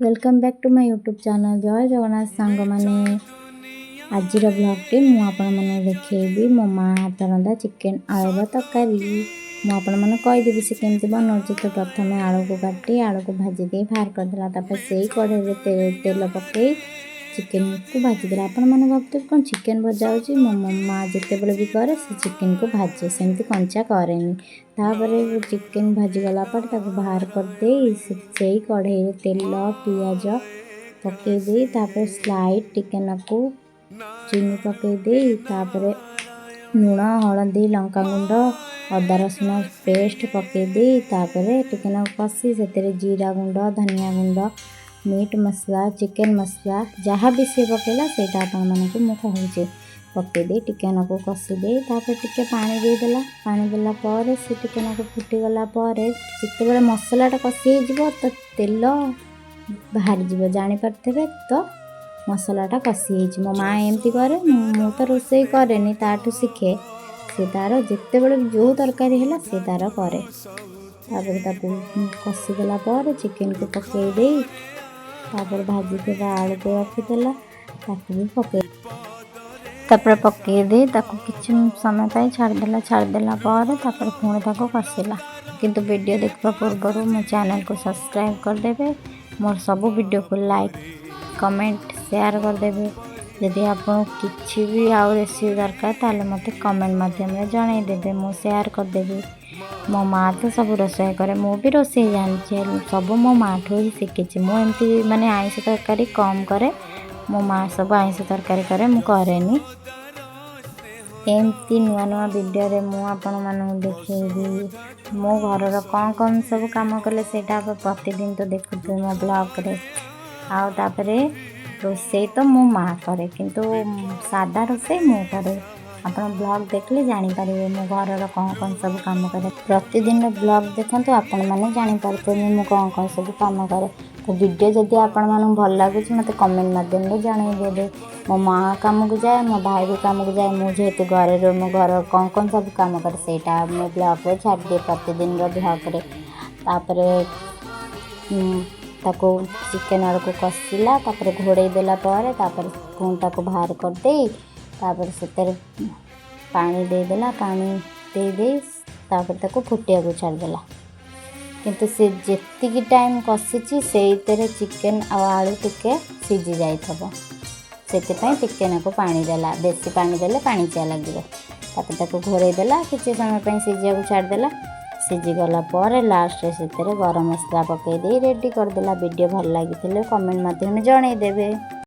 Welcome back to my YouTube channel. ଜୟ ଜଗନ୍ନାଥ ସାଙ୍ଗମାନେ। ଆଜିର ବ୍ଲଗ୍ଟି ମୁଁ ଆପଣମାନଙ୍କୁ ଦେଖେଇବି ମୋ ମା ହାତ ରନ୍ଧା ଚିକେନ୍ ଆଳୁର ତରକାରୀ। ମୁଁ ଆପଣମାନଙ୍କୁ କହିଦେବି ସେ କେମିତି ବନାଉଛି। ତ ପ୍ରଥମେ ଆଳୁକୁ କାଟି, ଆଳୁକୁ ଭାଜି ଦେଇ ବାହାର କରିଦେଲା। ତାପରେ ସେଇ କଢ଼େଇରେ ତେଲ ପକାଇ ଚିକେନକୁ ଭାଜିଦେଲା। ଆପଣମାନେ ଭାବୁଥିବେ, କ'ଣ ଚିକେନ୍ ଭଜା ହେଉଛି? ମୋ ମା ଯେତେବେଳେ ବି କରେ, ସେ ଚିକେନକୁ ଭାଜେ, ସେମିତି କଞ୍ଚା କରେନି। ତାପରେ ଚିକେନ୍ ଭାଜିଗଲା ପରେ ତାକୁ ବାହାର କରିଦେଇ ସେଇ କଢ଼େଇରେ ତେଲ, ପିଆଜ ପକାଇ ଦେଇ, ତାପରେ ସ୍ଲାଇଟ୍ ଟିକେ ନାକୁ ଚିନି ପକାଇ ଦେଇ, ତାପରେ ଲୁଣ, ହଳଦୀ, ଲଙ୍କାଗୁଣ୍ଡ, ଅଦା ରସୁଣ ପେଷ୍ଟ ପକାଇ ଦେଇ, ତାପରେ ଟିକେ ନାକୁ କଷି ସେଥିରେ ଜିରା ଗୁଣ୍ଡ, ଧନିଆ ଗୁଣ୍ଡ, ମିଟ୍ ମସଲା, ଚିକେନ୍ ମସଲା, ଯାହା ବି ସିଏ ପକାଇଲା ସେଇଟା ଆପଣମାନଙ୍କୁ ମୁଁ କହୁଛି, ପକାଇ ଦେଇ ଟିକେ ନାକୁ କଷି ଦେଇ ତାପରେ ଟିକେ ପାଣି ଦେଇଦେଲା। ପାଣି ଦେଲା ପରେ ସେ ଟିକେ ନାକୁ ଫୁଟିଗଲା ପରେ, ଯେତେବେଳେ ମସଲାଟା କଷି ହେଇଯିବ ତ ତେଲ ବାହାରିଯିବ, ଜାଣିପାରୁଥିବେ ତ ମସଲାଟା କଷି ହେଇଛି। ମୋ ମା ଏମିତି କରେ। ମୁଁ ତ ରୋଷେଇ କରେନି, ତାଠୁ ଶିଖେ। ସେ ତାର ଯେତେବେଳେ ଯେଉଁ ତରକାରୀ ହେଲା, ସେ ତାର କରେ। ତାପରେ ତାକୁ କଷିଦେଲା ପରେ ଚିକେନକୁ ପକାଇ ଦେଇ, ତାପରେ ଭାଜିଥିବା ଆଳୁକୁ ରଖିଦେଲା, ତାକୁ ବି ପକାଇ, ତାପରେ ପକାଇ ଦେଇ ତାକୁ କିଛି ସମୟ ପାଇଁ ଛାଡ଼ିଦେଲା। ଛାଡ଼ିଦେଲା ପରେ ତାପରେ ପୁଣି ତାକୁ କଷିଲା। କିନ୍ତୁ ଭିଡ଼ିଓ ଦେଖିବା ପୂର୍ବରୁ ମୋ ଚ୍ୟାନେଲକୁ ସବସ୍କ୍ରାଇବ୍ କରିଦେବେ, ମୋର ସବୁ ଭିଡ଼ିଓକୁ ଲାଇକ୍, କମେଣ୍ଟ, ସେୟାର କରିଦେବେ। ଯଦି ଆପଣଙ୍କୁ କିଛି ବି ଆଉ ରେସିପି ଦରକାର, ତାହେଲେ ମୋତେ କମେଣ୍ଟ ମାଧ୍ୟମରେ ଜଣାଇଦେବେ, ମୁଁ ସେୟାର କରିଦେବି। ମୋ ମାଆ ତ ସବୁ ରୋଷେଇ କରେ, ମୁଁ ବି ରୋଷେଇ ଜାଣିଛି, ହେଲେ ସବୁ ମୋ ମାଆଠୁ ହିଁ ଶିଖିଛି। ମୁଁ ଏମିତି ମାନେ ଆଇଁଷ ତରକାରୀ କମ୍ କରେ। ମୋ ମାଆ ସବୁ ଆଇଁଷ ତରକାରୀ କରେ, ମୁଁ କରେନି। ଏମିତି ନୂଆ ନୂଆ ଭିଡ଼ିଓରେ ମୁଁ ଆପଣମାନଙ୍କୁ ଦେଖେଇବି ମୋ ଘରର କ'ଣ କ'ଣ ସବୁ କାମ କଲେ, ସେଇଟା ଆପଣ ପ୍ରତିଦିନ ତ ଦେଖୁଥିବେ ମୋ ବ୍ଲଗ୍ରେ। ଆଉ ତାପରେ ରୋଷେଇ ତ ମୋ ମାଆ କରେ, କିନ୍ତୁ ସାଧା ରୋଷେଇ ମୁଁ କରେ। ଆପଣ ବ୍ଲଗ୍ ଦେଖିଲେ ଜାଣିପାରିବେ ମୁଁ ଘରର କ'ଣ କ'ଣ ସବୁ କାମ କରେ। ପ୍ରତିଦିନ ବ୍ଲଗ୍ ଦେଖନ୍ତୁ, ଆପଣମାନେ ଜାଣିପାରୁଥିବେ ମୁଁ କ'ଣ କ'ଣ ସବୁ କାମ କରେ। ତ ଭିଡ଼ିଓ ଯଦି ଆପଣମାନଙ୍କୁ ଭଲ ଲାଗୁଛି, ମୋତେ କମେଣ୍ଟ ମାଧ୍ୟମରେ ଜଣାଇଦେବେ। ମୋ ମାଆ କାମକୁ ଯାଏ, ମୋ ଭାଇ ବି କାମକୁ ଯାଏ। ମୁଁ ଯେହେତୁ ଘରେ ରୁହେ, ମୋ ଘର କ'ଣ କ'ଣ ସବୁ କାମ କରେ, ସେଇଟା ମୁଁ ବ୍ଲଗ୍ରେ ଛାଡ଼ିଦିଏ, ପ୍ରତିଦିନର ବ୍ଲଗ୍ରେ। ତାପରେ ତାକୁ ଚିକେନ୍ ଆଳୁକୁ କଷିଲା, ତାପରେ ଘୋଡ଼େଇ ଦେଲା ପରେ, ତାପରେ ପୁଣି ତାକୁ ବାହାର କରିଦେଇ, ତାପରେ ସେଥିରେ ପାଣି ଦେଇଦେଲା। ପାଣି ଦେଇ ଦେଇ ତାପରେ ତାକୁ ଫୁଟିବାକୁ ଛାଡ଼ିଦେଲା। କିନ୍ତୁ ସେ ଯେତିକି ଟାଇମ୍ କଷିଛି, ସେଇଥିରେ ଚିକେନ୍ ଆଉ ଆଳୁ ଟିକେ ସିଝି ଯାଇଥିବ। ସେଥିପାଇଁ ଟିକେ ନାକୁ ପାଣି ଦେଲା। ବେଶୀ ପାଣି ଦେଲେ ପାଣିଚିଆ ଲାଗିବ। ତାପରେ ତାକୁ ଘୋଡ଼େଇ ଦେଲା, କିଛି ସମୟ ପାଇଁ ସିଝିବାକୁ ଛାଡ଼ିଦେଲା। ସିଝିଗଲା ପରେ ଲାଷ୍ଟରେ ସେଥିରେ ଗରମ ମସଲା ପକାଇ ଦେଇ ରେଡ଼ି କରିଦେଲା। ଭିଡ଼ିଓ ଭଲ ଲାଗିଥିଲେ କମେଣ୍ଟ ମାଧ୍ୟମରେ ଜଣାଇଦେବେ।